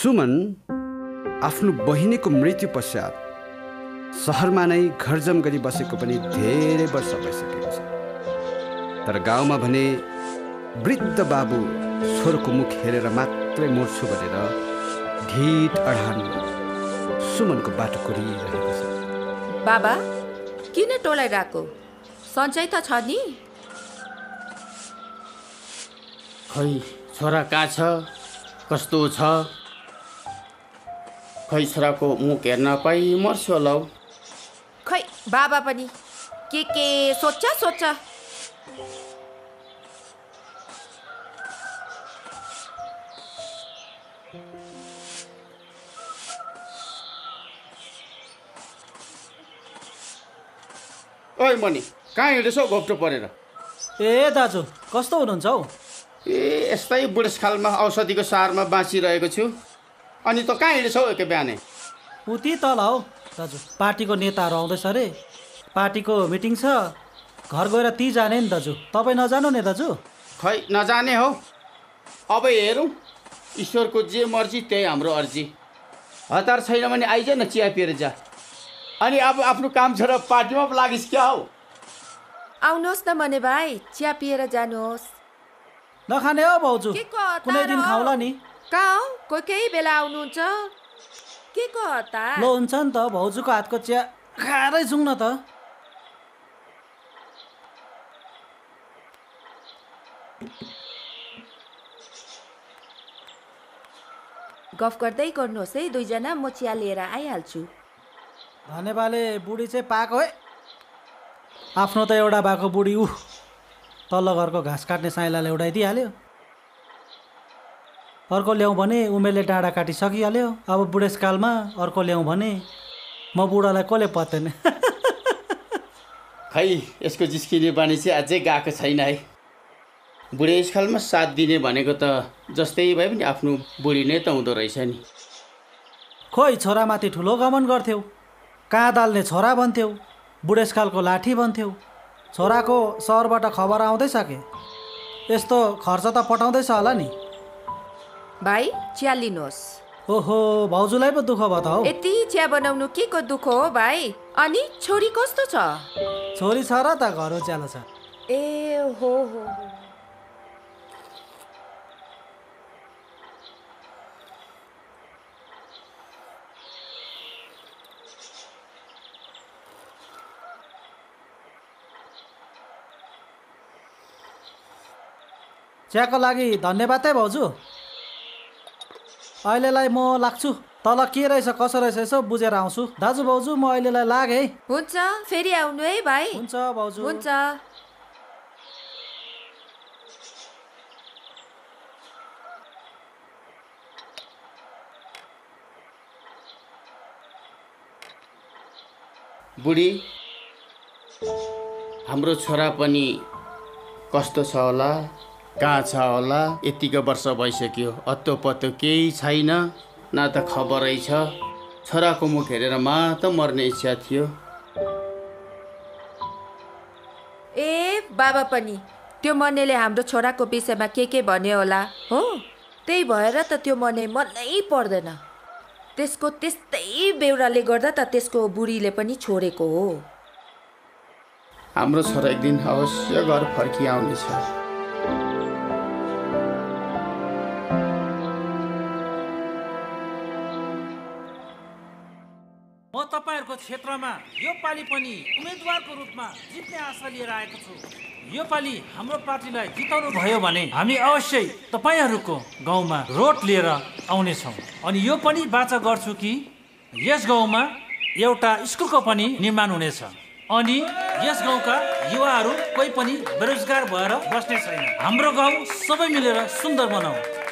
सुमन आफ्नो बहिनीको मृत्यु पश्चात सहरमा नै घरजम गरी बसेको पनि धेरै वर्ष भइसकेको छ। तर गाउँमा भने वृद्ध बाबु छोरोको मुख हेरेर मात्रै मोर्छु भनेर ढिट अडान सुमनको बाटो कोरिरहेको छ। बाबा किन टोलाइ गएको? सन्चै त छ नि? खै छोरा कहाँ छ, कस्तो छ? खै छोराको मुख हेर्न पाइ मर्छु होला हौ। खै बाबा पनि के सोच्छ। ओइ मनी, कहाँ हिँडेछौ घोप्टो परेर? ए दाजु कस्तो हुनुहुन्छ हौ? ए यस्तै बुढेसकालमा औषधिको सारमा बाँचिरहेको छु। अनि त कहाँ हिँडेछौ एकै बिहानै? उति तल हौ दाजु, पार्टीको नेताहरू आउँदैछ अरे, पार्टीको मिटिङ छ, घर गएर ती जाने नि दाजु। तपाईँ नजानु नि दाजु? खै नजाने हौ। अब हेरौँ, ईश्वरको जे मर्जी त्यही हाम्रो अर्जी। हतार छैन भने आइज न, चिया पिएर जा। अनि अब आफ्नो काम छोडेर पार्टीमा पो लागिस् क्या हौ? आउनुहोस् न मने भाइ, चिया पिएर जानुहोस्। नखाने हो भाउजू, कुनै दिन खाउला नि। कहाँ हौ? कोही बेला आउनुहुन्छ। के को हतार? लो हुन्छ नि त, भाउजूको हातको चिया खाएरै जाउँ न त। गफ गर्दै गर्नुहोस् है दुईजना, म चिया लिएर आइहाल्छु। धनेबाले बुढी चाहिँ पाएको है। आफ्नो त एउटा भएको बुढी तल्लो घरको घाँस काट्ने साइलाले उडाइदिइहाल्यो। अर्को ल्याउँ भने उमेरले डाँडा काटिसकिहाल्यो। अब बुढेसकालमा अर्को ल्याउँ भने म बुढालाई कसले पत्याउने? खै यसको जिस्किने बानी चाहिँ अझै गएको छैन है। बुढेसकालमा साथ दिने भनेको त जस्तै भए पनि आफ्नो बुढी नै त हुँदो रहेछ नि। खोइ छोरामाथि ठुलो गमन गर्थ्यौ, कहाँ दाल्ने छोरा भन्थ्यौ, बुढेसकालको लाठी भन्थ्यौ। छोराको सहरबाट खबर आउँदैछ के? यस्तो खर्च त पठाउँदैछ होला नि। भाइ चिया लिनुहोस्। ओहो भाउजूलाई पो दुःख भयो त हौ। यति चिया बनाउनु के को दुःख हो भाइ? अनि छोरी कस्तो छ? छोरी छ र त घर उज्यालो छ। ए हो। चियाको लागि धन्यवाद है भाउजू। अहिलेलाई म लाग्छु, तल के रहेछ कसो रहेछ यसो बुझेर आउँछु। दाजु भाउजू म अहिलेलाई लागे है। हुन्छ, फेरि आउनु है भाइ। हुन्छ भाउजू। हुन्छ। बुढी, हाम्रो छोरा पनि कस्तो छ होला, कहाँ छ होला? यतिको वर्ष भइसक्यो, अत्तो पत्तो केही छैन, न त खबरै छ। छोराको मुख हेरेर मात्र मर्ने इच्छा थियो। ए बाबा पनि त्यो मनेले हाम्रो छोराको विषयमा के भन्यो होला हो? त्यही भएर त त्यो मने मनै पर्दैन। त्यसको त्यस्तै बेउराले गर्दा त त्यसको बुढीले पनि छोडेको हो। हाम्रो छोरा एक दिन अवश्य घर फर्किआउनेछ। म तपाईहरुको क्षेत्रमा यो पाली पनि उम्मेदवारको रूपमा जित्ने आशा लिएर आएको छु। यो पाली हाम्रो पार्टीलाई जिताउनु भयो भने हामी अवश्य तपाईहरुको गाउँमा रोड लिएर आउने छौं। अनि यो पनि वाचा गर्छु कि यस गाउँमा एउटा स्कुलको पनि निर्माण हुनेछ। अनि यस गाउँका युवाहरू कोही पनि बेरोजगार भएर बस्ने छैन। हाम्रो गाउँ सबै मिलेर सुन्दर बनाऊ।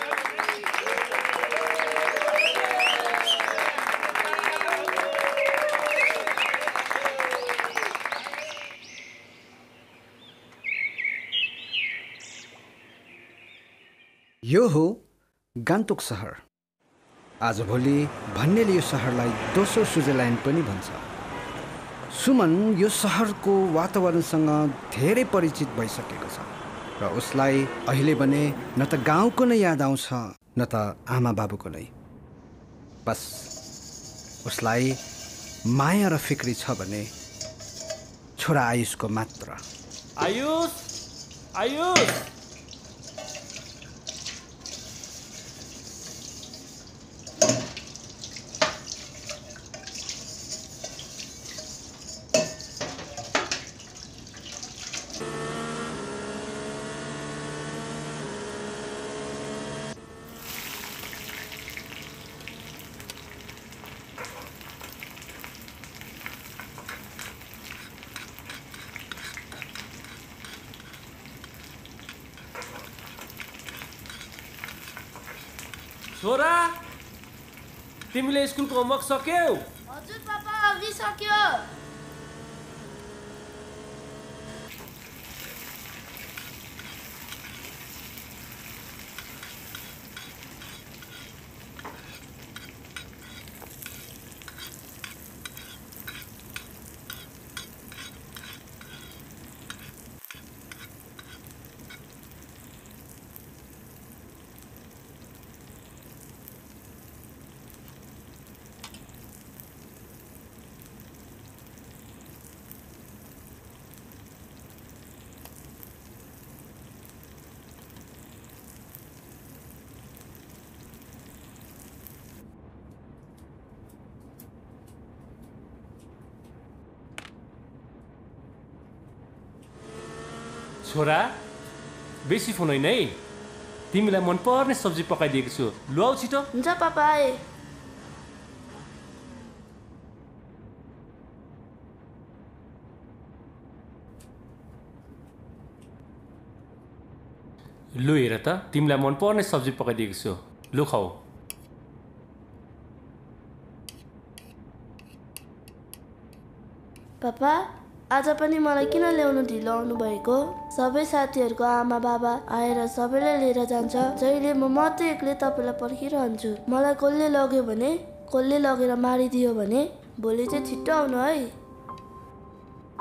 यो हो गान्तोक सहर। आजभोलि भन्नेले यो सहरलाई दोस्रो स्विजरल्यान्ड पनि भन्छ। सुमन यो सहरको वातावरणसँग धेरै परिचित भइसकेको छ र उसलाई अहिले भने न त गाउँको नै याद आउँछ न त आमा बाबुको नै। बस उसलाई माया र फिक्री छ भने छोरा आयुषको मात्र। आयुष आयुष छोरा तिमीले स्कुलको होमवर्क सक्यौ? हजुर पापा, अघि सक्यो। छोरा बेसी फोन होइन है, तिमीलाई मनपर्ने सब्जी पकाइदिएको छु, लु आऊ छिटो। हुन्छ पापा, आए। लु हेर त, तिमीलाई मनपर्ने सब्जी पकाइदिएको छु, लु खाऊ। पापा, आज पनि मलाई किन ल्याउनु ढिलो आउनु भएको? सबै साथीहरूको आमा बाबा आएर सबैलाई लिएर जान्छ, जहिले म मात्रै एक्लै तपाईँलाई पर्खिरहन्छु। मलाई कसले लग्यो भने, कसले लगेर मारिदियो भने भोलि चाहिँ छिट्टो आउनु है।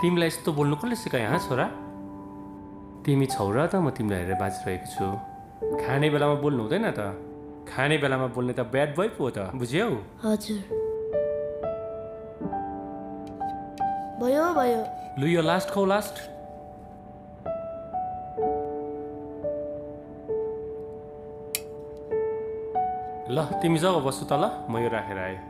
तिमीलाई यस्तो बोल्नु कसले सिकायो हाँ छोरा? तिमी छौ र त म तिमीलाई हेरेर बाँचिरहेको छु। खाने बेलामा बोल्नु हुँदैन त, खाने बेलामा बोल्ने त ब्याड बोय पो त, बुझ्यौ? हजुर, भयो भयो। लु यो लास्ट खाऊ, लास्ट। ल तिमी जाऊ बस्छु त, ल म यो राखेर आएँ।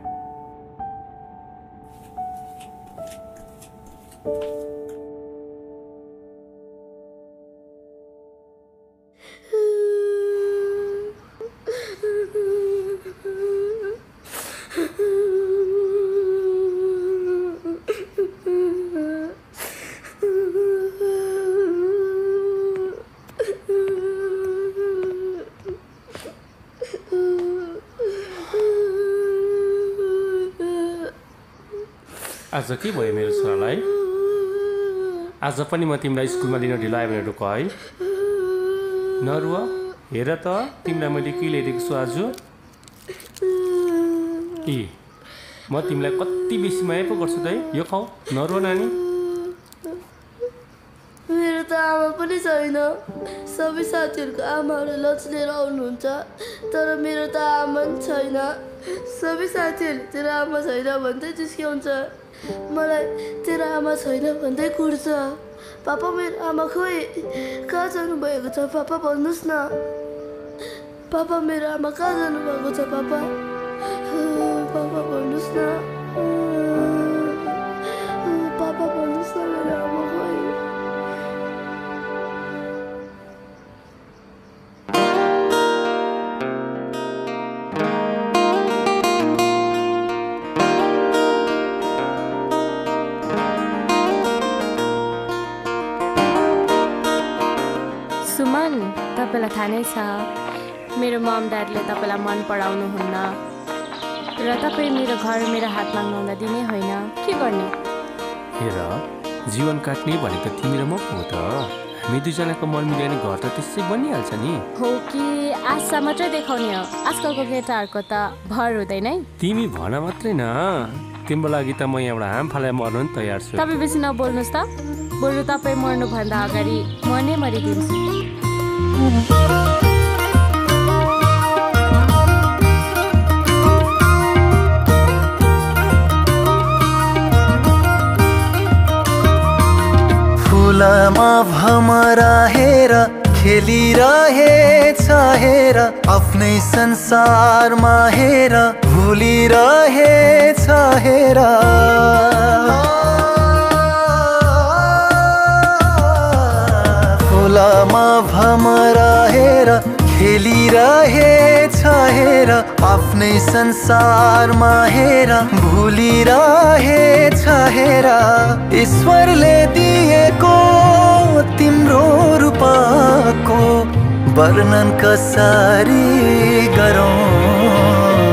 आज के भयो मेरो छोरालाई? आज पनि म तिमीलाई स्कुलमा लिन ढिलो आयो भनेर रोक है? नरुवा, हेर त तिमीलाई मैले के ल्याइदिएको छु आज। ए म तिमीलाई कति बेसी माया पो गर्छु त है, यो खाऊ, नरुवा नानी। मेरो त आमा पनि छैन। सबै साथीहरूको आमाहरू लन्च लिएर आउनुहुन्छ, तर मेरो त आमा पनि छैन। सबै साथीहरूले तेरो आमा छैन भन्दै जिस्क्याउँछ, मलाई तेरो आमा छैन भन्दै कुर्छ। पापा, मेरो आमा खोइ कहाँ जानुभएको छ? पापा भन्नुहोस् न। पापा, मेरो आमा कहाँ जानुभएको छ? पापा, पापा भन्नुहोस् न। पापा भन्नुहोस् न, मेरो आमा खोइ। सुमन, तपाईँलाई थाहा नै छ मेरो मम ड्याडले तपाईँलाई मन पराउनुहुन्न र तपाईँ मेरो घर मेरो हात माग्नुहुँदा दिने होइन, के गर्ने? हेर, जीवन काट्ने भनेको तिमी र म हो त। हामी दुईजनाको मन मिलाउने घर त त्यसै बनिहाल्छ नि। हो कि आशा मात्रै देखाउने हो? आजकलको केटाहरूको त भर हुँदैन है। तिमी भन मात्रै न, तिम्रो लागि त म यहाँबाट हाम फालेर मर्नु नि तयार छु। तपाईँ बेसी नबोल्नुहोस् त, बरु तपाईँ मर्नुभन्दा अगाडि म नै मरिदिन्छु। फुलमा भमरा हेर खेलिरहेछ हेर आफ्नै संसारमा हेर भुलिरहेछ हेर फुलमा भमरा हेर खेलिरहेछ हेर आफ्नै संसारमा हेर भुलिरहेछ हेर ईश्वरले दिएको तिम्रो रूपको वर्णन कसरी गरौँ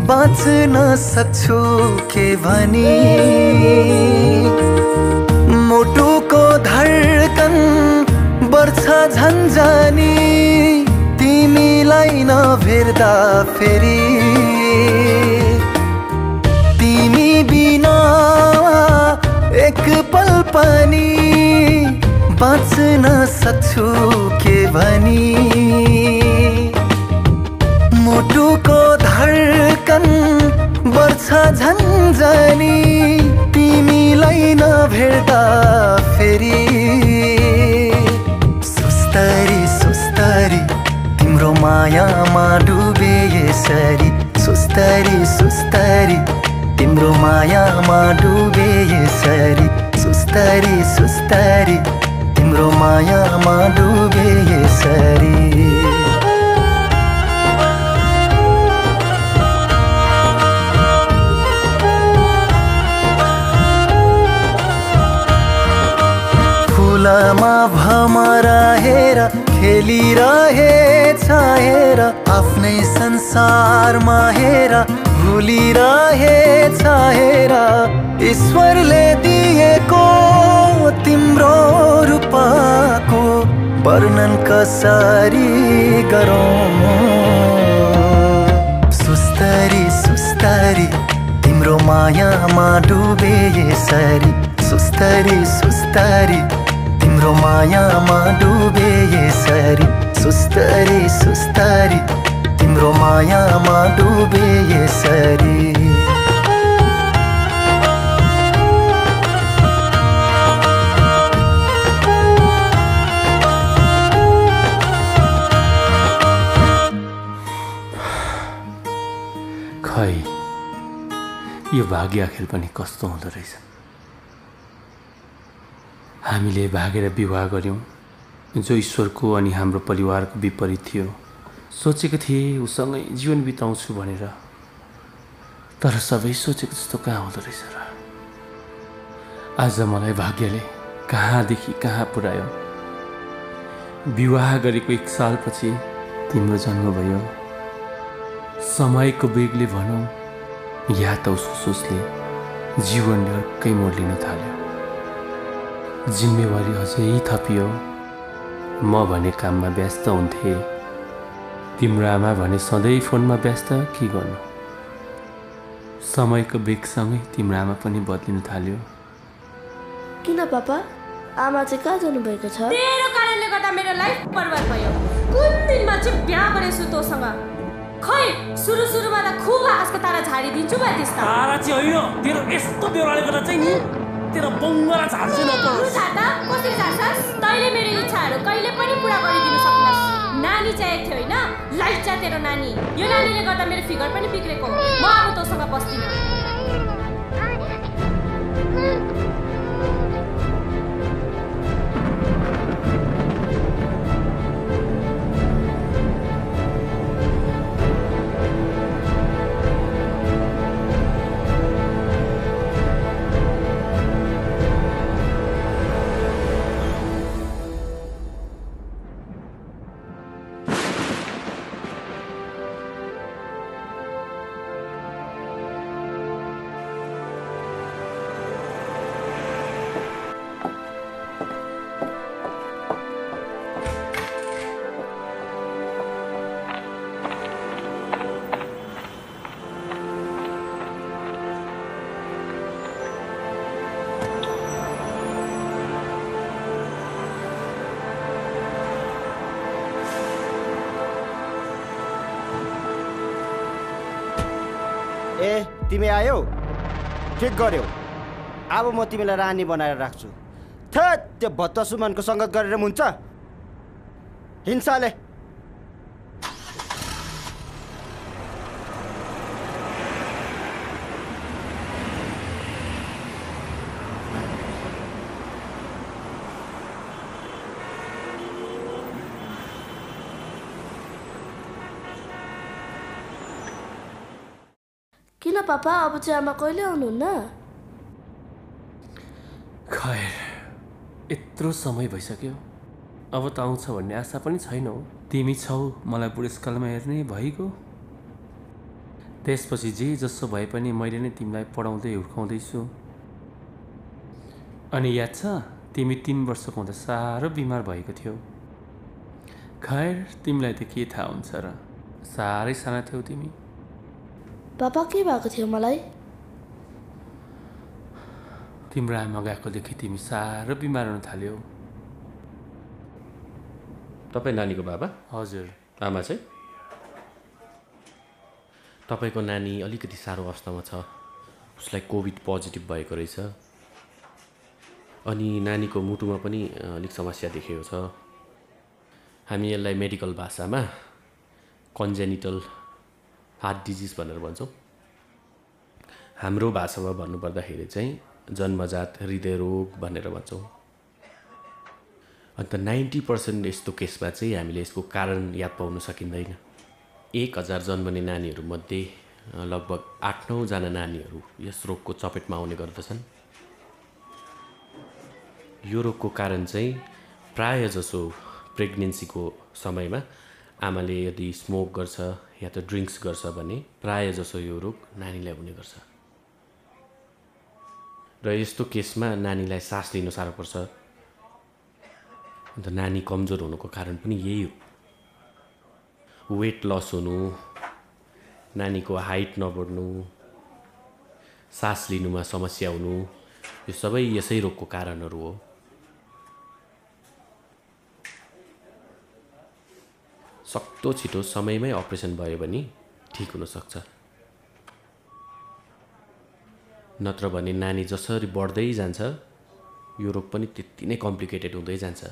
बाँच्न सक्छु के भनी मुटुको धड्कन बढ्छ झन्झनी तिमीलाई नभेट्दा फेरि तिमी बिना एक पल पनि बाँच्न सक्छु के भनी मुटुको धड्कन बढ्छ झन्झनी तिमीलाई नभेट्दा फेरि सुस्तरी सुस्तरी तिम्रो मायामा डुबे यसरी सुस्तरी सुस्तरी तिम्रो मायामा डुबे यसरी सुस्तरी सुस्तरी तिम्रो मायामा डुबे यसरी फुलमा भमरा हेर खेलिरहेछ हेर आफ्नै संसारमा हेर भुलिरहेछ हेर ईश्वरले दिएको तिम्रो रूपको वर्णन कसरी गरौँ सुस्तरी सुस्तरी तिम्रो मायामा डुबे यसरी सुस्तरी सुस्तरी तिम्रो मायामा डुबे यसरी सुस्तरी सुस्तरी तिम्रो मायामा डुबे यसरी खै यो भाग्य आखिर पनि कस्तो हुँदो रहेछ हामीले भागेर विवाह गर्यौं जो ईश्वरको अनि हाम्रो परिवारको विपरीत थियो सोचेको थिएँ उसँगै जीवन बिताउँछु भनेर तर सबै सोचेको जस्तो कहाँ हुँदो रहेछ र आज मलाई भाग्यले कहाँदेखि कहाँ पुर्यायो विवाह गरेको 1 सालपछि तिम्रो जन्म भयो समयको वेगले भनौँ या त उसको सोचले जीवनले अर्कै मोड लिन थाल्यो जिम्मेवारी अझै थपियो म भने काममा व्यस्त हुन्थे तिम्रो आमा भने सधैँ फोनमा व्यस्त के गर्नु समयको वेगसँगै तिम्रो आमा पनि बदलिन थाल्यो किन पापा आमा चाहिँ कहाँ जानुभएको छ तेरो कारणले गर्दा मेरो लाइफ बर्बाद भयो कुन दिनमा चाहिँ बिहा गरेछु तँसँग खै सुरुमा त खुब आकाशको तारा झारिदिन्छु म त्यस्ता तारा चाहिँ होइन तेरो यस्तो बेहोराले गर्दा चाहिँ नि तेरो बङ्गला झार्छु न झार्दा कसरी झार्छस् तैँले मेरो इच्छाहरू कहिले पनि पुरा गरिदिनु सक्छस् नानी चाहिएको थियो होइन लाइट तेरो नानी यो नानीले गर्दा मेरो फिगर पनि बिग्रेको म अब तँसँग बस्दिनँ ए तिमी आयौ ठिक गर्यौ अब म तिमीलाई रानी बनाएर राख्छु थेट त्यो भत्ता सुमनको सङ्गत गरेर हुन्छ हिंसाले किन पापा अब चाहिँ आमा कहिले आउनुहुन्न खैर यत्रो समय भइसक्यो अब त आउँछ भन्ने आशा पनि छैन हौ तिमी छौ मलाई बुढेसकालमा हेर्ने भइगयो त्यसपछि जे जसो भए पनि मैले नै तिमीलाई पढाउँदै हुर्काउँदैछु अनि याद छ तिमी 3 वर्षको हुँदा साह्रो बिमार भएको थियौ खैर तिमीलाई त के थाहा हुन्छ र साह्रै साना थियौ तिमी पापा के भएको थियो मलाई तिम्रो आमा गएकोदेखि तिमी साह्रो बिमार हुन थाल्यौ तपाईँ नानीको बाबा हजुर आमा चाहिँ तपाईँको नानी अलिकति साह्रो अवस्थामा छ उसलाई कोभिड पोजिटिभ भएको रहेछ अनि नानीको मुटुमा पनि अलिक समस्या देखिएको छ हामी यसलाई मेडिकल भाषामा कन्जेनिटल हार्ट डिजिज भनेर भन्छौँ हाम्रो भाषामा भन्नुपर्दाखेरि चाहिँ जन्मजात हृदय रोग भनेर भन्छौँ अन्त 90% यस्तो केसमा चाहिँ हामीले यसको कारण याद पाउन सकिँदैन 1000 जन्मने नानीहरूमध्ये लगभग 8-9 जना नानीहरू यस रोगको चपेटमा आउने गर्दछन् यो रोगको कारण चाहिँ प्राय जसो प्रेग्नेन्सीको समयमा आमाले यदि स्मोक गर्छ या त ड्रिङ्क्स गर्छ भने प्राय जसो यो रोग नानीलाई हुने गर्छ र यस्तो केसमा नानीलाई सास लिन साह्रो पर्छ अन्त नानी कमजोर हुनुको कारण पनि यही हो वेट लस हुनु नानीको हाइट नबढ्नु सास लिनुमा समस्या हुनु यो सबै यसै रोगको कारणहरू हो सक्दो छिटो समयमै अपरेसन भयो भने ठिक हुन सक्छ नत्र भने नानी जसरी बढ्दै जान्छ यो रोग पनि त्यति नै कम्प्लिकेटेड हुँदै जान्छ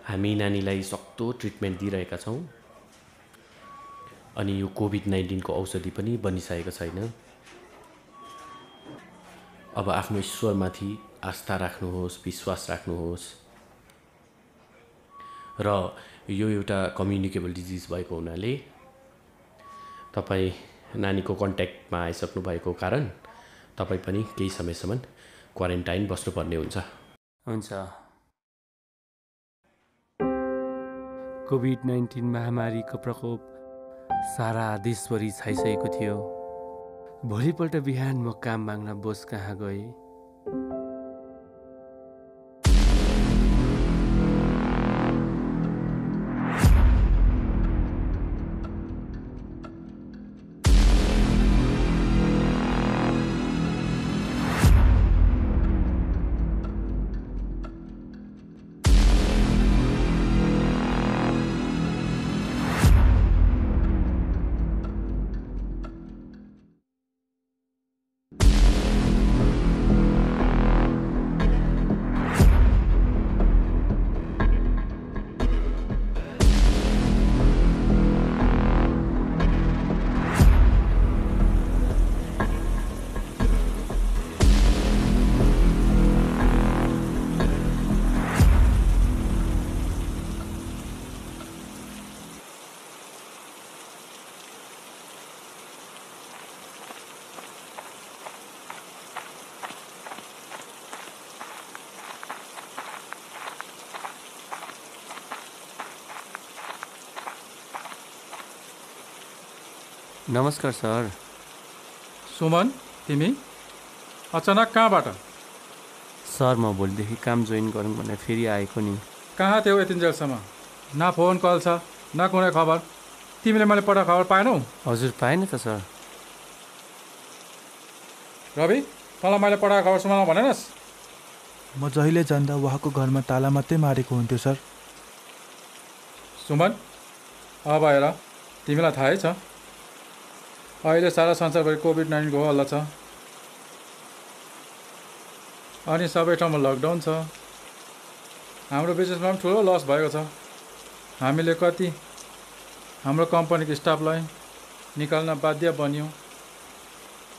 हामी नानीलाई सक्दो ट्रिटमेन्ट दिइरहेका छौँ अनि यो कोभिड-19 को औषधि पनि बनिसकेको छैन अब आफ्नो ईश्वरमाथि आस्था राख्नुहोस् विश्वास राख्नुहोस् र यो एउटा कम्युनिकेबल डिजिज भएको हुनाले तपाईँ नानीको कन्ट्याक्टमा आइसक्नु भएको कारण तपाईँ पनि केही समयसम्म क्वारेन्टाइन बस्नुपर्ने हुन्छ हुन्छ कोभिड-19 महामारीको प्रकोप सारा देशभरि छाइसकेको थियो भोलिपल्ट बिहान म काम माग्न बोस कहाँ गएँ नमस्कार सर सुमन तिमी अचानक कहाँबाट सर म भोलिदेखि काम जोइन गरौँ भनेर फेरि आएको नि कहाँ थियौ यतिन्जेलसम्म न फोन कल छ न कुनै खबर तिमीले मैले पठाएको खबर पाएनौ हजुर पाएन त सर रवि तँलाई मैले पठाएको खबर सुनाउन भनेनस् म जहिले जाँदा उहाँको घरमा ताला मात्रै मारेको हुन्थ्यो सर सुमन अब हेर तिमीलाई थाहै छ अहिले सारा संसारभरि कोभिड-19 को हल्ला छ अनि सबै ठाउँमा लकडाउन छ। हाम्रो बिजनेसमा पनि ठुलो लस भएको छ। हामीले कति हाम्रो कम्पनीको स्टाफलाई निकाल्न बाध्य बन्यौँ।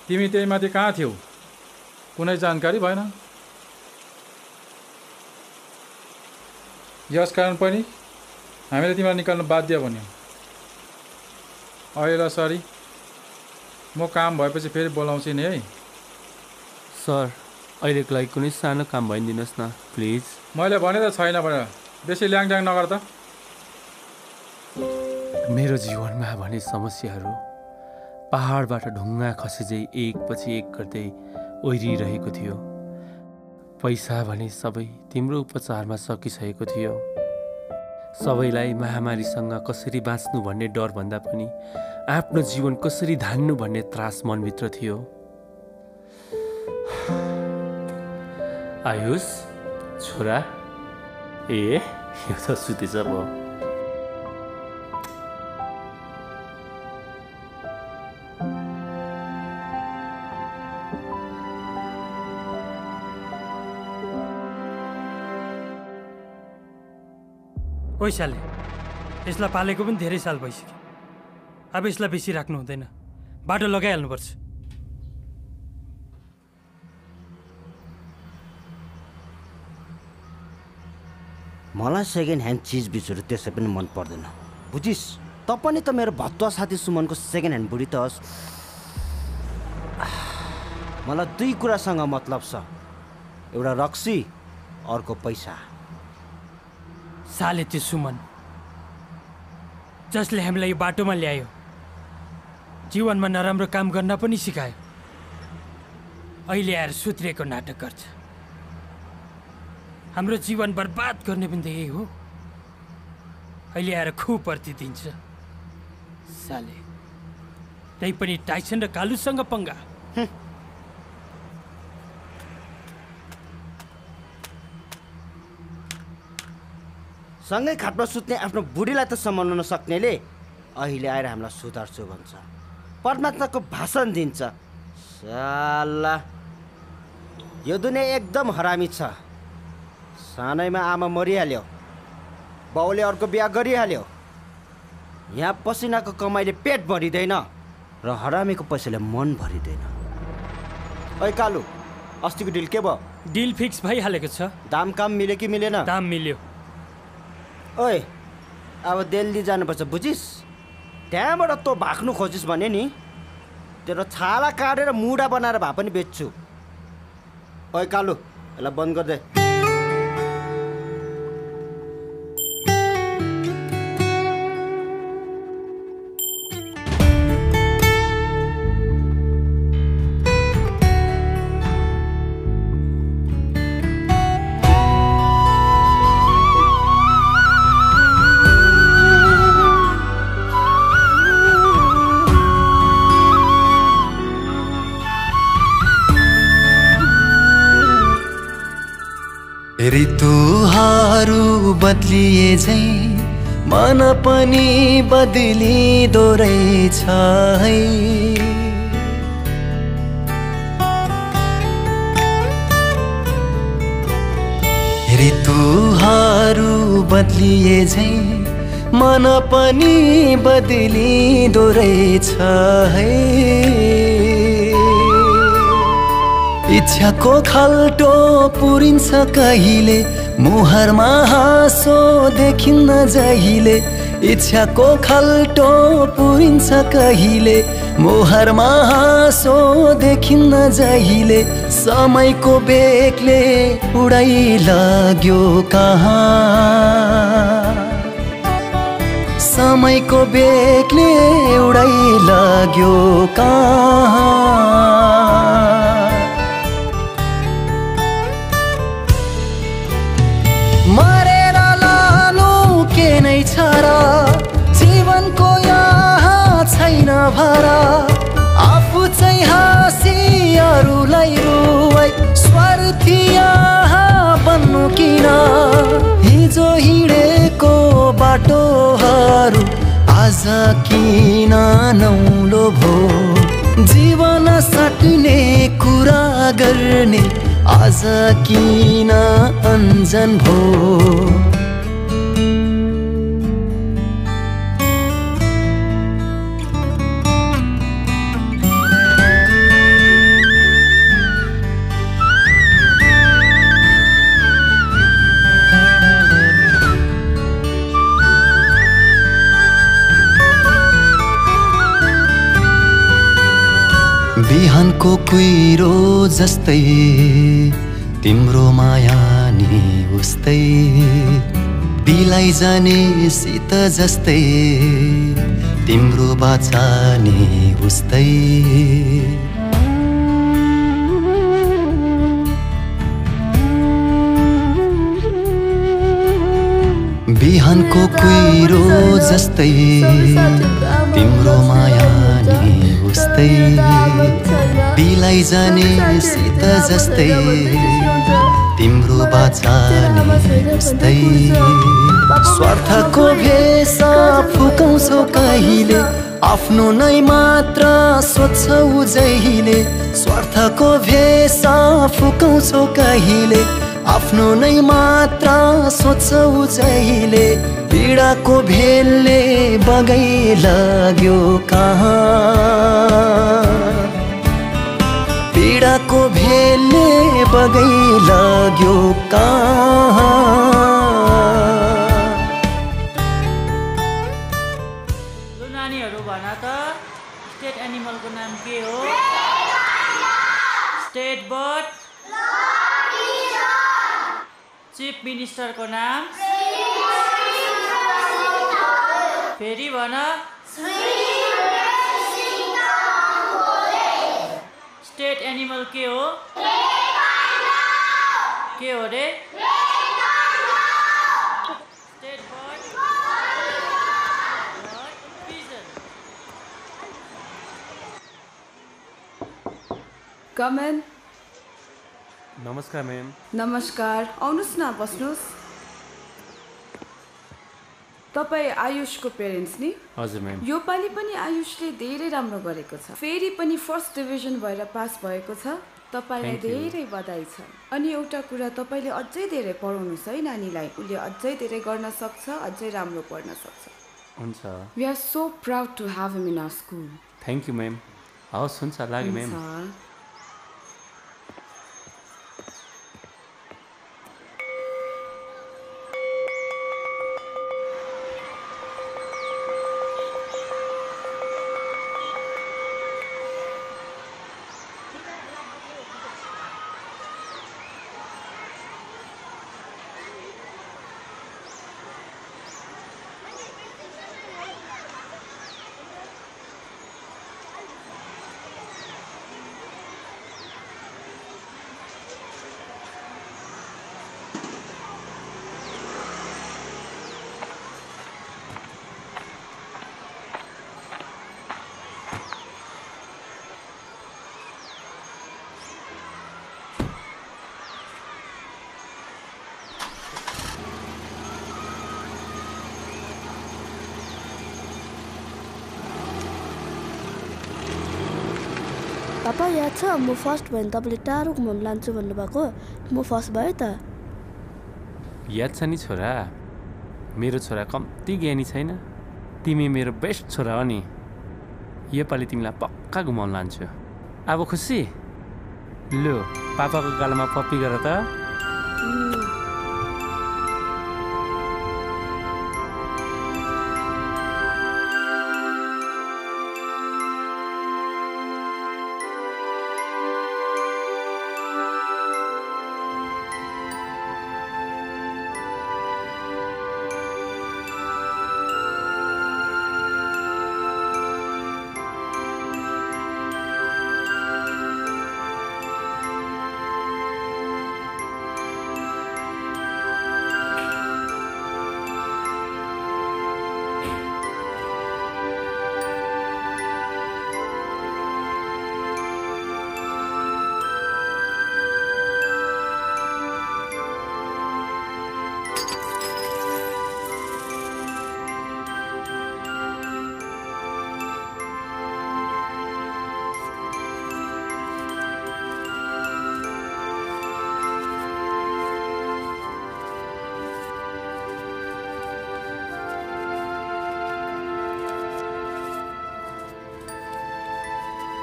तिमी त्यही माथि कहाँ थियौ? कुनै जानकारी भएन। यसकारण पनि हामीले तिमीलाई निकाल्न बाध्य बन्यौँ। अहिले सरी, म काम भएपछि फेरि बोलाउँछु नि है। सर, अहिलेको लागि कुनै सानो काम भइदिनुहोस् न प्लिज। मैले भने त छैन भनेर बेसी ल्याङट्याङ नगर त। मेरो जीवनमा भने समस्याहरू पहाडबाट ढुङ्गा खसेझै एकपछि एक गर्दै ओहिरिरहेको थियो। पैसा भने सबै तिम्रो उपचारमा सकिसकेको थियो। सबैलाई महामारीसँग कसरी बाँच्नु भन्ने डर भन्दा पनि आफ्नो जीवन कसरी धान्नु भन्ने त्रास मनभित्र थियो। आयुष छोरा, ए यो त सुतेछ पो। पैसाले यसलाई पालेको पनि धेरै साल भइसक्यो। अब यसलाई बेसी राख्नु हुँदैन, बाटो लगाइहाल्नुपर्छ। मलाई सेकेन्ड ह्यान्ड चिजबिजहरू त्यसै पनि मन पर्दैन, बुझिस्? त पनि त मेरो भत्वा साथी सुमनको सेकेन्ड ह्यान्ड बुढी त होस्। मलाई दुई कुरासँग मतलब छ, एउटा रक्सी, अर्को पैसा। साले त्यो सुमन जसले हामीलाई यो बाटोमा ल्यायो, जीवनमा नराम्रो काम गर्न पनि सिकायो, अहिले आएर सुत्रिएको नाटक गर्छ। हाम्रो जीवन बर्बाद गर्ने पनि त यही हो। अहिले आएर खुप्रति दिन्छ साले। त्यही पनि टाइसन र कालुसँग पंगा। सँगै खाटमा सुत्ने आफ्नो बुढीलाई त सम्हाल्न नसक्नेले अहिले आएर हामीलाई सुधार्छु भन्छ, परमात्माको भाषण दिन्छ। साला यो दुनियाँ एकदम हरामी छ। सानैमा आमा मरिहाल्यो, बाउले अर्को बिहा गरिहाल्यो। यहाँ पसिनाको कमाइले पेट भरिँदैन र हरामीको पैसाले मन भरिँदैन। ओइ कालु, अस्तिको डिल के भयो? डिल फिक्स भइहालेको छ। दाम काम मिल्यो कि मिलेन? दाम मिल्यो। ओइ अब दिल्ली जानुपर्छ, बुझिस्? त्यहाँबाट तँ भाग्नु खोजिस् भने नि तेरो छाला काटेर मुढा बनाएर भए पनि बेच्छु। ओइ कालु, यसलाई बन्द गरिदे। ऋतुहरू बदलिए झै मन पनि बदलिँदो रहेछ है। ऋतुहरू बदलिए झै मन पनि बदलिँदो रहेछ है। इच्छाको खाल्टो पुरिन्छ कहिले, मुहारमा हाँसो देखिन्न जहिले। इच्छाको खाल्टो पुरिन्छ कहिले, मुहारमा हाँसो देखिन्न जहिले। समयको बेगले उडाइ लाग्यो कहाँ, समयको बेगले उडाइ लाग्यो कहाँ। मरेर लानु के नै छ र, जीवनको यहाँ छैन भरा। आफू चाहिँ हाँसी अरूलाई रुवाई, स्वार्थी यहाँ बन्नु किन? हिजो हिँडेको बाटोहरू आज किन नौलो भो? भेट्ने कुरा गर्ने आज किन अञ्जन भो बिहानको कुइरो जस्तै तिम्रो माया नि उस्तै बिलाई जाने शीत जस्तै तिम्रो बाचा नि उस्तै बिहानको कुइरो जस्तै तिम्रो माया नि उस्तै बिलाई जाने शीत जस्तै तिम्रो बाचा नि उस्तै स्वार्थको भेषा फुकाउँछौ कहिले आफ्नो नै मात्र सोध्छौ जहिले स्वार्थको भेषा फुकाउँछौ कहिले आफ्नो नै मात्र सोध्छौ जहिले पीडाको भेलले बगै लाग्यो कहाँ पीडाको भेलले बगै लाग्यो कहाँ नानीहरू भन त स्टेट एनिमलको नाम के हो स्टेट बर्ड चीफ मिनिस्टरको नाम फेरि भन स्टेट एनिमल के हो रे state bird pigeon com in नमस्कार म्याम नमस्कार आउनुहोस् न बस्नुहोस् तपाईँ आयुषको पेरेन्ट्स नि हजुर म्याम योपालि पनि आयुषले धेरै राम्रो गरेको छ फेरि पनि फर्स्ट डिभिजन भएर पास भएको छ तपाईँलाई धेरै बधाई छ अनि एउटा कुरा तपाईँले अझै धेरै पढाउनुहोस् है नानीलाई उसले अझै धेरै गर्न सक्छ अझै राम्रो पढ्न सक्छ हुन्छ we are so proud to have him in our school thank you ma'am हवस् हुन्छ लाग्यो म्याम पापा याद छ म फर्स्ट भयो भने तपाईँले टाढो घुमाउनु लान्छु भन्नुभएको म फर्स्ट भयो त याद छ नि छोरा मेरो छोरा कम्ती ज्ञानी छैन तिमी मेरो बेस्ट छोरा हो नि योपालि तिमीलाई पक्का घुमाउनु लान्छु अब खुसी लु पापाको गालामा पप्पी गर त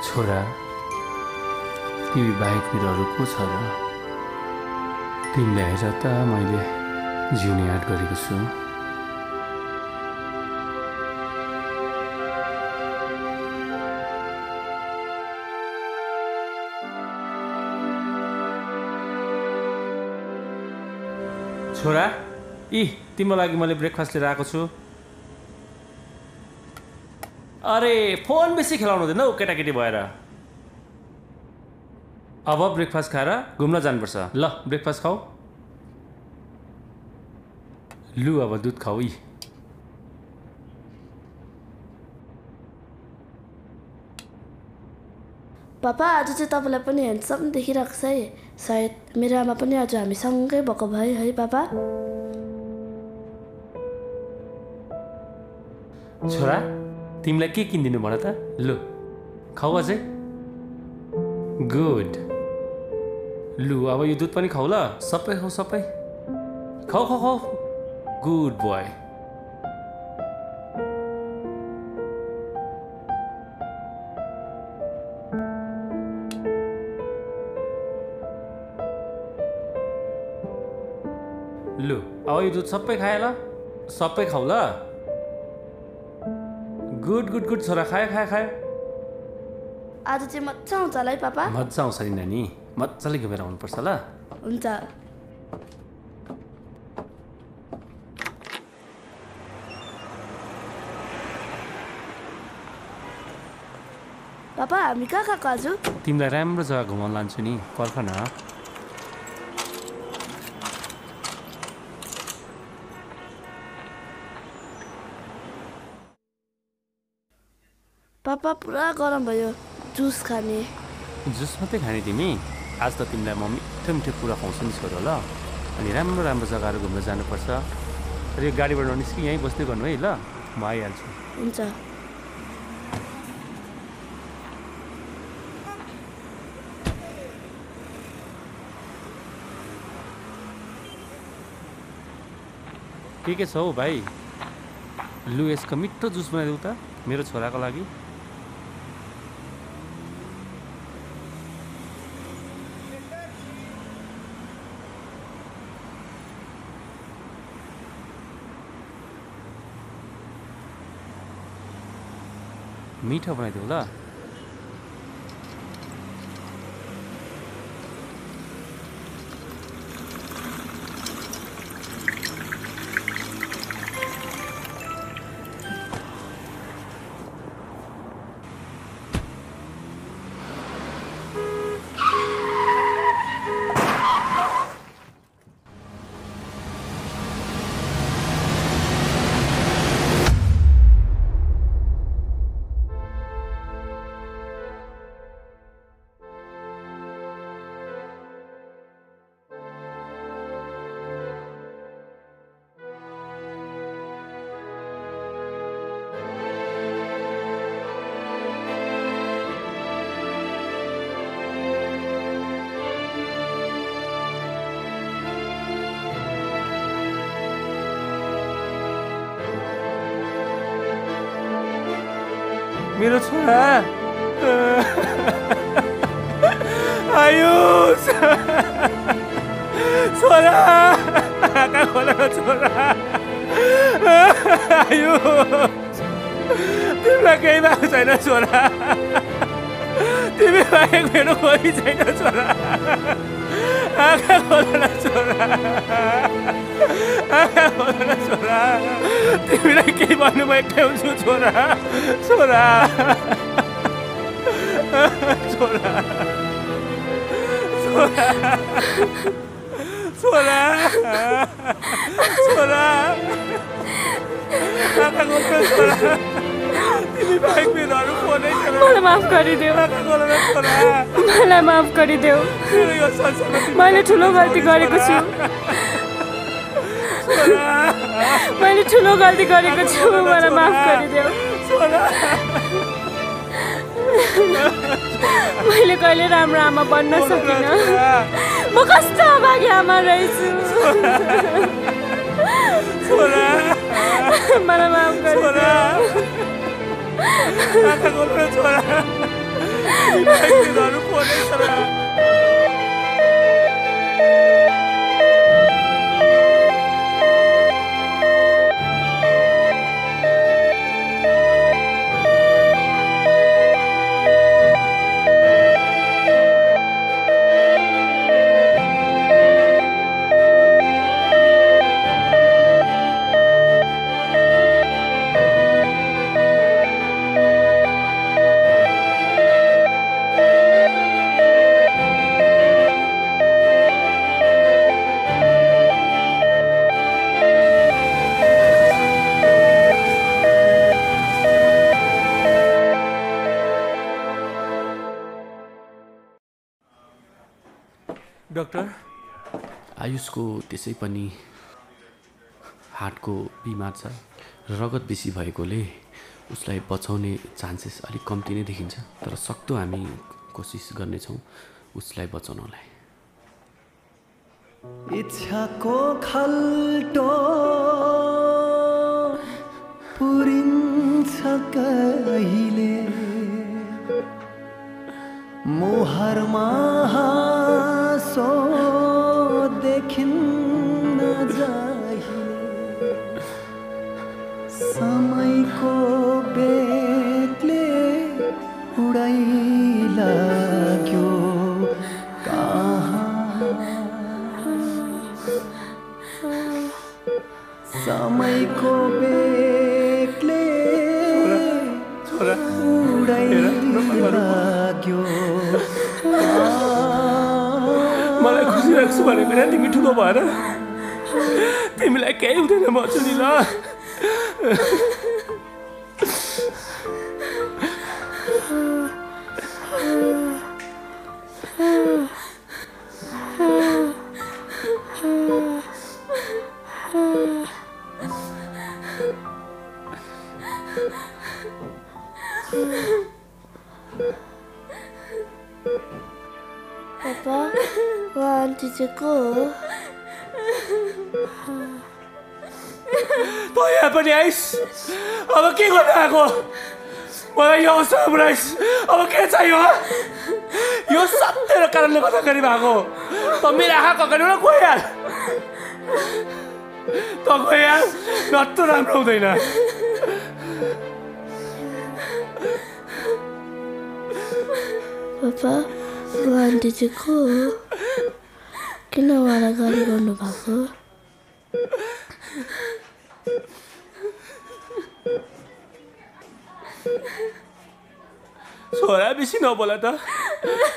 छोरा तिमी बाहेक मेरो अरू को छ र तिमीलाई हेरेर त मैले जिउने आँट गरेको छु छोरा तिम्रो लागि मैले ब्रेकफास्ट लिएर आएको छु अरे फोन बेसी खेलाउनु हुँदैन हौ केटाकेटी भएर अब ब्रेकफास्ट खाएर घुम्न जानुपर्छ ल ब्रेकफास्ट खाऊ लु अब दुध खाऊ पापा आज चाहिँ तपाईँलाई पनि ह्यान्डसम देखिरहेको छ है सायद मेरो आमा पनि आज हामी सँगै भएको भए है पापा छोरा तिमीलाई के किनिदिनु भन त लु खाऊ अझै गुड लु अब यो दुध पनि खाऊ ल सबै खाऊ सबै खाऊ खाऊ खाऊ गुड बोय लु अब यो दुध सबै खाए ल सबै खाऊ ल गुड गुड गुड छोरा खायो खायो खायो आज चाहिँ मजा आउँछ होला है पापा मजा आउँछ नि नानी मजाले घुमेर आउनुपर्छ ल हुन्छ पापा हामी कहाँ गएको आज तिमीलाई राम्रो जग्गा घुमाउन लान्छु नि पर्ख न पापा पुरा गरम भयो जुस खाने जुस मात्रै खाने तिमी आज त तिमीलाई म मिठो मिठो कुरा खुवाउँछु नि छोरो ल अनि राम्रो राम्रो जग्गाहरू घुम्न जानुपर्छ र यो गाडीबाट निस्कि यहीँ बस्दै गर्नु है ल म आइहाल्छु हुन्छ के छ हौ भाइ लु यसको मिठो जुस बनाइदेऊ त मेरो छोराको लागि मिठो बनाइदेऊ ल मेरो छोरा आयुष छोरा आँखा खोला छोरा आयुष तिमीलाई केही भएको छैन छोरा तिमी बाहेक मेरो कोही छैन छोरा आँखा खोला छोरा आँखा खोला छोरा तिमीलाई केही भन्नु म एक्लै हुन्छु छोरा छोरा छोरा छोरा छोरा आँखा खोला छोरा तिमी बाहेक मेरो अरू को नै छैन मलाई माफ गरिदेऊ आँखा खोला छोरा मलाई माफ गरिदेऊ मैले ठुलो गल्ती गरेको छु मैले ठुलो गल्ती गरेको छु मलाई माफ गरिदेऊ मैले कहिले राम्रो आमा बन्न सकिनँ म कस्तो अभागी आमा रहेछु मलाई माफ गरिदेऊ डाक्टर आयुषको त्यसै पनि हार्टको बिमार छ, रगत बेसी भएकोले उसलाई बचाउने चान्सेस अलिक कम्ती नै देखिन्छ। तर सक्दो हामी कोसिस गर्नेछौँ उसलाई बचाउनलाई। इच्छाको खल्टो पुरिन्छ कहिले मोहरमा हाँसो देखिन्न जाहिले समयको बेगले उडाइ लाग्यो समयको बेगले उडाइ लाग्यो। मलाई खुसी राख्छु भनेको नि तिमी ठुलो भएर तिमीलाई केही हुँदैन म छु नि ल। पापा वो आन्टी चाहिँ को हो? त यहाँ पनि आइस, अब के गर्नु आएको? मलाई यो अवसर आइस, अब के चाहियो? यो सब तेरो कारणले गर्दाखेरि भएको। त मेरो आँखा कगाडीबाट गइहाल, त गइहाल, नत्र राम्रो हुँदैन। पापा वो आन्टी चाहिँ को हो? किन उहाँलाई गाली गर्नुभएको? छोरा बेसी नबोला त,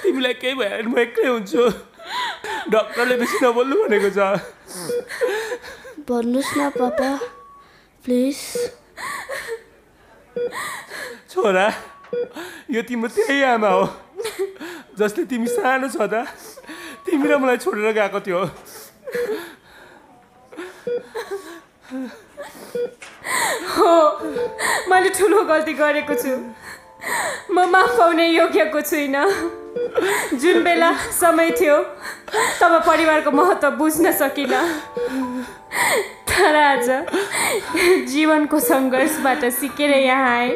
तिमीलाई केही भएर म एक्लै हुन्छु। डक्टरले बेसी नबोल्नु भनेको छ। भन्नुहोस् न पापा प्लिज। छोरा यो तिम्रो त्यही आमा हो जसले तिमी सानो छँदा तिमी र मलाई छोडेर गएको थियो। हो, मैले ठुलो गल्ती गरेको छु। म माफ पाउने योग्यको छुइनँ। जुन बेला समय थियो तब परिवारको महत्त्व बुझ्न सकिनँ। तर आज जीवनको सङ्घर्षबाट सिकेर यहाँ आएँ।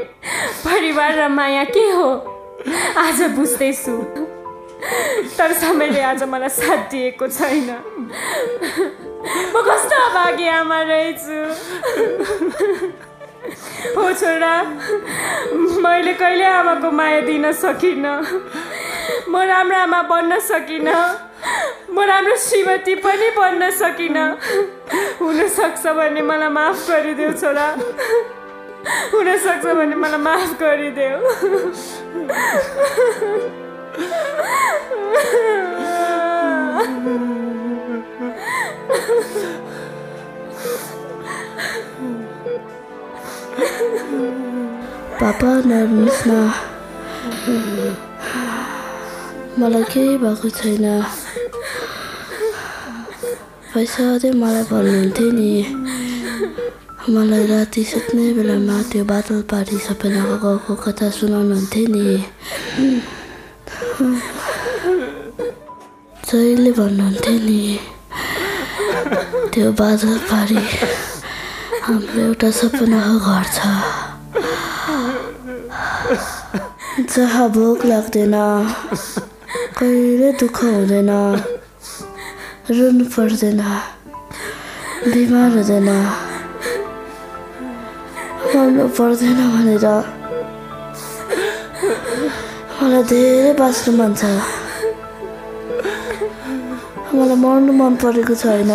परिवार र माया के हो आज बुझ्दैछु। तर समयले आज मलाई साथ दिएको छैन। म कस्तो अभागी आमा रहेछु। हो छोरा, मैले कहिले आमाको माया दिन सकिनँ। म राम्रो आमा बन्न सकिनँ। म राम्रो श्रीमती पनि बन्न सकिनँ। हुनसक्छ भने मलाई माफ गरिदेऊ छोरा। हुनसक्छ भने मलाई माफ गरिदेऊ। पापा नर्नुहोस् न, मलाई केही भएको छैन। पैसा अझै मलाई भन्नुहुन्थ्यो नि, मलाई राति सुत्ने बेलामा त्यो बादल पारी सपनाको गाउँको कथा सुनाउनुहुन्थ्यो नि। जहिले भन्नुहुन्थ्यो नि त्यो बादल पारी हाम्रो एउटा सपनाको घर छ। जहाँ भोक लाग्दैन कहिले दुःख हुँदैन रुनु पर्दैन बिमार हुँदैन मर्नु पर्दैन भनेर मलाई धेरै बाँच्नु मन छ मलाई मर्नु मन परेको छैन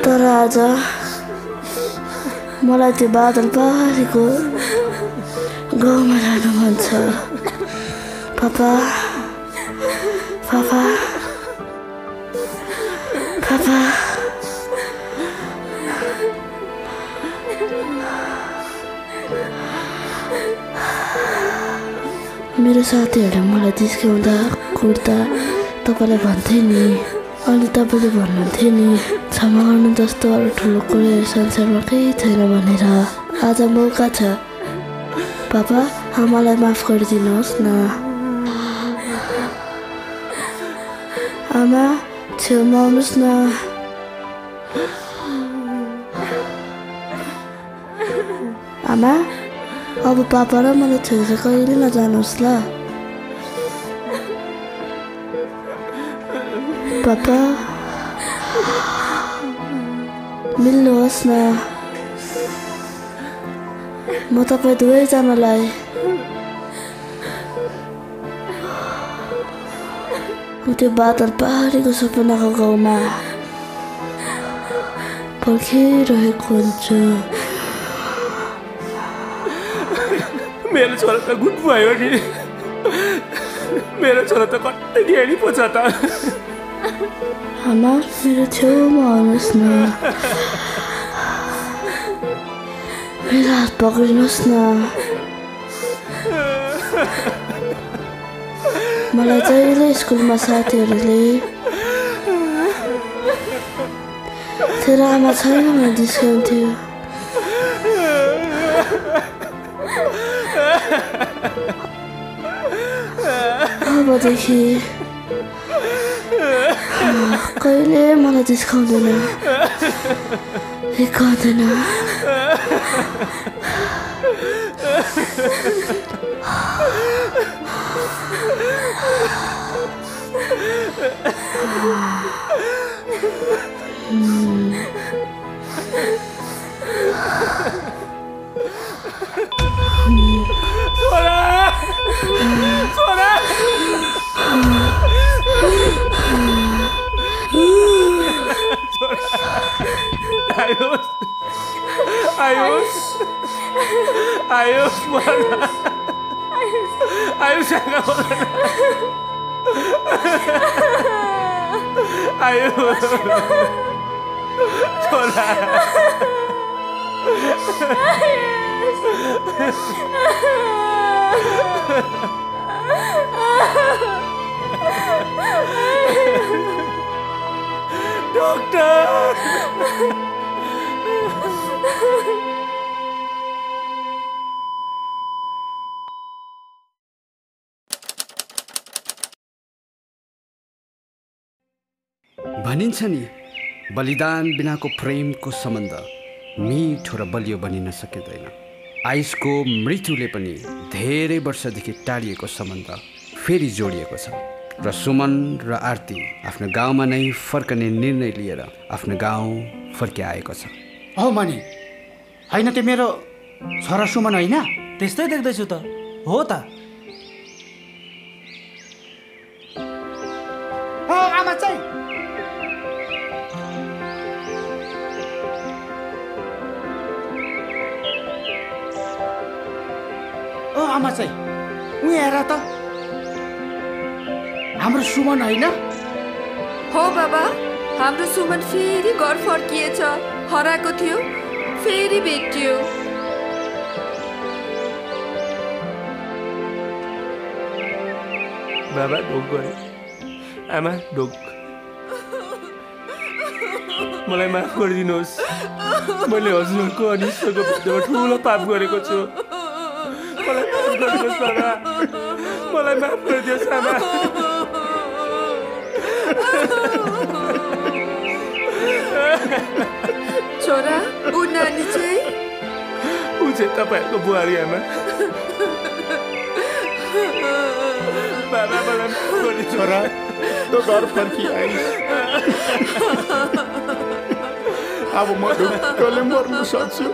तर आज मलाई त्यो बादल पारेको गाउँमा जानु मन छ पापा पापा पापा मेरो साथीहरूले मलाई जिस्काउँदा कुट्दा तपाईँलाई भन्थे नि अनि तपाईँले भन्नुहुन्थ्यो नि क्षमा गर्नु जस्तो अरू ठुलो कुरो संसारमा केही छैन भनेर आज मौका छ पापा आमालाई माफ गरिदिनुहोस् न आमा छेउमा आउनुहोस् न आमा अब पापा र मलाई छोडेर कहिले नजानुहोस् ल पापा मिल्नुहोस् न म तपाईँ दुवैजनालाई त्यो बादल पहाडीको सपनाको गाउँमा पर्खिरहेको हुन्छु मेरो छोरा त गुड भयो नि मेरो छोरा त कतै ढेडी पो छ त आमा मेरो छेउमा आउनुहोस् न मेरो हात पक्रिनुहोस् न मलाई जहिले स्कुलमा साथीहरूले तेरो आमा छैन भने जिस्काउँथ्यो अबदेखि कहिले मलाई जिस्काउँदैन हिर्काउँदैन आयुष भनिन्छ नि बलिदान बिनाको प्रेमको सम्बन्ध मिठो र बलियो बनिन सकिँदैन। आयुषको मृत्युले पनि धेरै वर्षदेखि टाढिएको सम्बन्ध फेरि जोडिएको छ र सुमन र आरती आफ्नो गाउँमा नै फर्कने निर्णय लिएर आफ्नो गाउँ फर्किआएको छ। औ मनी होइन त्यो मेरो छोरा सुमन होइन? त्यस्तै देख्दैछु त हो त। आमा चाहिँ आमा चाहिँ उहाँ हेर त हाम्रो सुमन होइन? हो बाबा, हाम्रो सुमन फेरि घर फर्किएछ। हराएको थियो फेरि भेटियो। बाबा ढोक गरे, आमा ढोक। मलाई माफ गरिदिनुहोस्, मैले हजुरको अनि ईश्वरको विरुद्धमा ठुलो पाप गरेको छु। मलाई माफ गरिदिनुहोस् बाबा, मलाई माफ गरिदिनुहोस् आमा। छोरा, ऊ नानी चाहिँ? ऊ चाहिँ तपाईँहरूको बुहारी आमा। छोरा तो घर फर्किआइस् अब म ढुक्कले मर्न सक्छु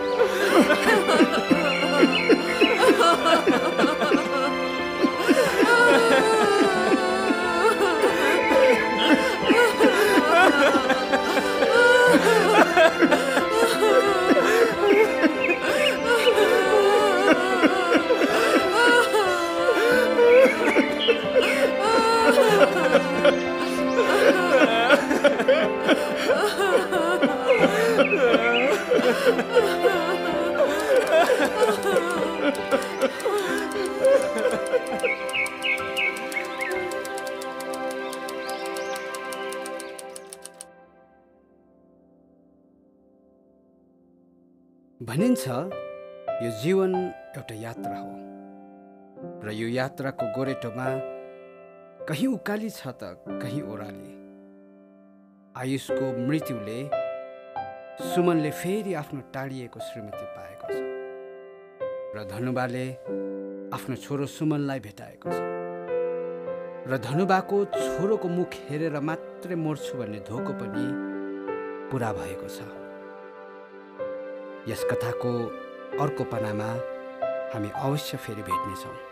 भनिन्छ यो जीवन एउटा यात्रा हो र यो यात्राको गोरेटोमा कहीँ उकाली छ त कहीँ ओह्राली। आयुषको मृत्युले सुमनले फेरि आफ्नो टाढिएको श्रीमती पाएको छ र धनुबाले आफ्नो छोरो सुमनलाई भेटाएको छ र धनुबाको छोरोको मुख हेरेर मात्रै मर्छु भन्ने धोको पनि पुरा भएको छ। यस कथाको अर्को पानामा हामी अवश्य फेरि भेट्नेछौँ।